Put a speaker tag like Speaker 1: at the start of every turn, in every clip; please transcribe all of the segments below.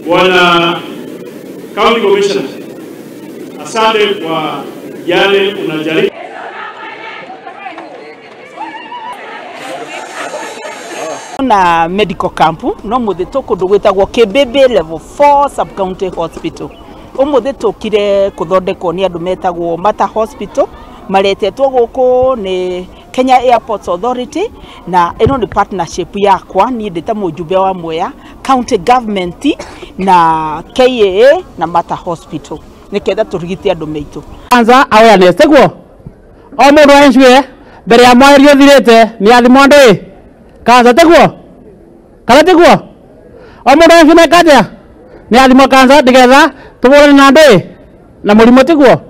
Speaker 1: Bwana County Commissioner, asante kwa yale unajaribu.
Speaker 2: Na medical camp no muthi tukundu gwitagwo Kibebe level 4 sub county hospital. Umuthi tukire kuthondekwo ni andu metagwo Mata Hospital, maretetwo guku ni Kenya Airports Authority, na ino ni partnership yakwa ni ndita mujumbe wa Mwea county government na KAA na Mata Hospital niketha turigite andu meitu.
Speaker 3: Kwanza awareness teguo o mundu encwe mbere ya mweri uthirite ni athimwo andu i kansa teguo kana teguo o mundu encwe mekatia ni athimwo kansa ndigetha tuburane na andu na murimu tiguo.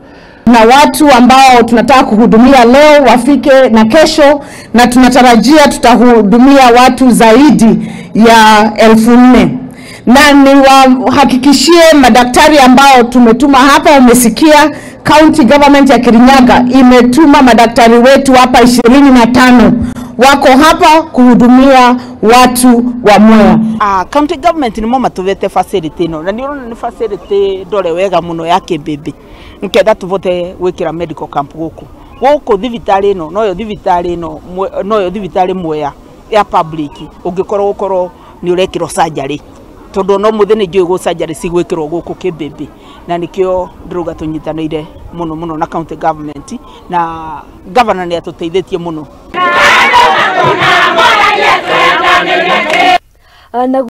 Speaker 4: Na watu ambao tunataka kuhudumia leo wafike na kesho, na tunatarajia tutahudumia watu zaidi ya 4,000. Na niwahakikishie madaktari ambao tumetuma hapa, umesikia county government ya Kirinyaga imetuma madaktari wetu hapa 25 wako hapa kuhudumia watu wa Mwea.
Speaker 2: County government ni moma tuvete facility no, na niona ni facility ndore wega muno ya Kibebe nketha tuvote gwikira medical camp guku guku thibitari ino noyo thibitari ino noyo thibitari Mwea ya public ungikorwo gukorwo ni urekirwo surgery tondu no muthi ni njui gu surgery cigwikirwo guku Kibebe, na nikio ndiruga tunyitanire muno muno na county government na governor ni atuteithitie muno.
Speaker 5: Na